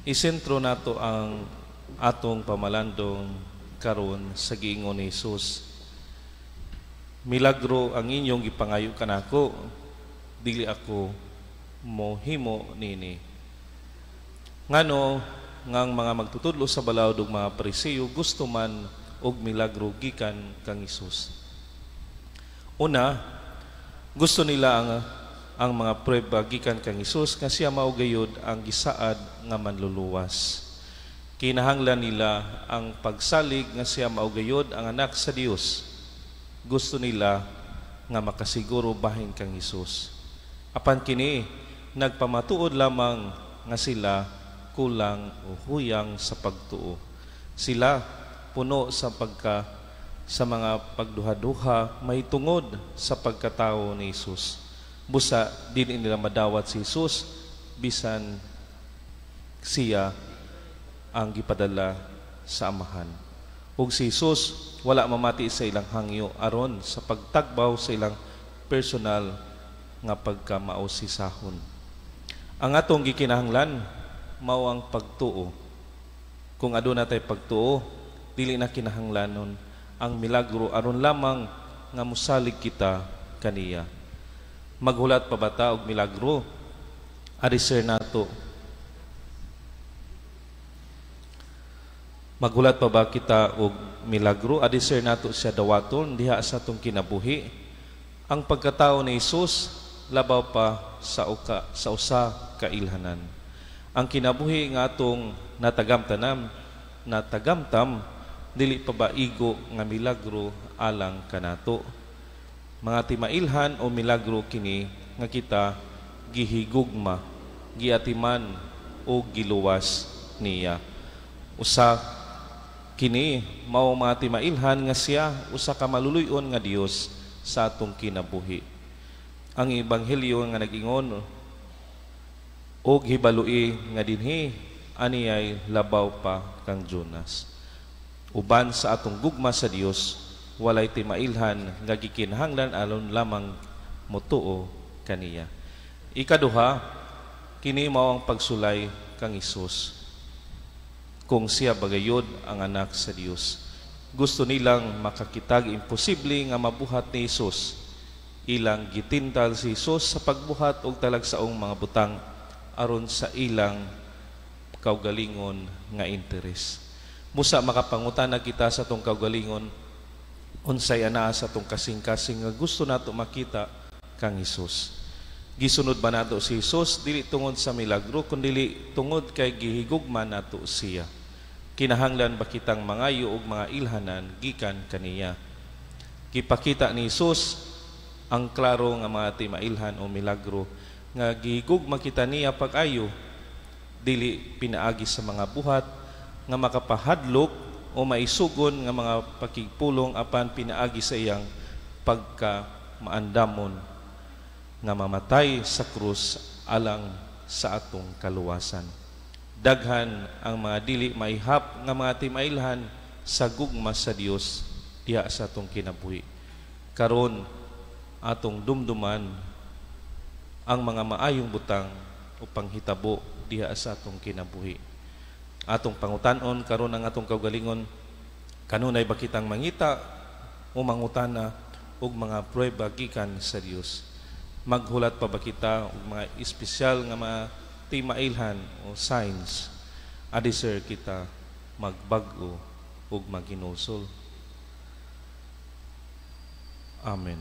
Isentro nato ang atong pamalandong karon sa giingon ni Jesus. "Milagro ang inyong gipangayo kanako, dili ako mohimo nini." Ngano nga ang mga magtutudlo sa balaod ug mga Pariseo gusto man og milagro gikan kang Hesus? Una, gusto nila ang mga prueba gikan kang Hesus nga siya mao gayud ang gisaad nga Manluluwas. Kinahanglan nila ang pagsalig nga siya mao gayud ang anak sa Dios. Gusto nila nga makasiguro bahin kang Hesus. Apan kini nagpamatuod lamang nga sila kulang o huyang sa pagtuo. Sila puno sa pagka sa mga pagduha-duha mahitungod sa pagkatao ni Hesus. Busa dili nila madawat si Hesus bisan siya ang gipadala sa Amahan. Ug si Hesus wala mamati sa ilang hangyo aron sa pagtagbaw sa ilang personal nga pagkamausisahon. Ang atong gikinahanglan mao ang pagtuo. Kung aduna tay pagtuo, dili na kinahanglanon ang milagro aron lamang nga mosalig kita kaniya. Maghulat pa ba ta og milagro? Adi sir nato. Maghulat pa ba kita og milagro? Adi sir nato siya dawaton diha sa atong kinabuhi? Ang pagkatao ni Hesus labaw pa sa usa ka ilhanan. Ang kinabuhi nga atong natagamtam dili pa ba igo nga milagro alang kanato? Mga timailhan o milagro kini nga kita gihigugma, giatiman o giluwas niya. Usa kini mao mga timailhan nga siya usa ka maluluy-on nga Dios sa atong kinabuhi. Ang ebanghelyo nga nag-ingon og hibalui nga dinhi aniyay labaw pa kang Jonas. Uban sa atong gugma sa Dios, walay timailhan nga gikinahanglan aron lamang motuo kaniya. Ikaduha, kini mao ang pagsulay kang Hesus kung siya bagayod ang anak sa Dios. Gusto nilang makakitag imposible nga mabuhat ni Hesus. Ilang gitintal si Hesus sa pagbuhat og talagsaong mga butang aron sa ilang kaugalingon nga interes. Busa makapangutana kita sa atong kaugalingon, unsay anaa sa atong kasing-kasing nga gusto nato makita kang Hesus? Gisunod ba nato si Hesus dili tungod sa milagro kundili tungod kay gihigugma nato siya? Kinahanglan ba kitang mangayo og mga ilhanan gikan kaniya? Gipakita ni Hesus ang klaro nga mga timailhan o milagro nga gihigugma kita niya pag-ayo, dili pinaagi sa mga buhat nga makapahadlok o maisugon nga mga pakigpulong, apan pinaagi sa iyang pagka maandamon nga mamatay sa krus alang sa atong kaluwasan. Daghan ang mga dili maihap nga mga timailhan sa gugma sa Dios diha sa atong kinabuhi. Karon atong dumduman ang mga maayong butang o panghitabo diha sa atong kinabuhi. Atong pangutan-on karon ang atong kaugalingon, kanunay ba kitang mangita o mangutana og mga pruweba gikan sa Dios? Maghulat pa ba kita og mga espesyal nga mga timailhan o signs? Adi sir kita magbag-o ug maghinulsol? Amen.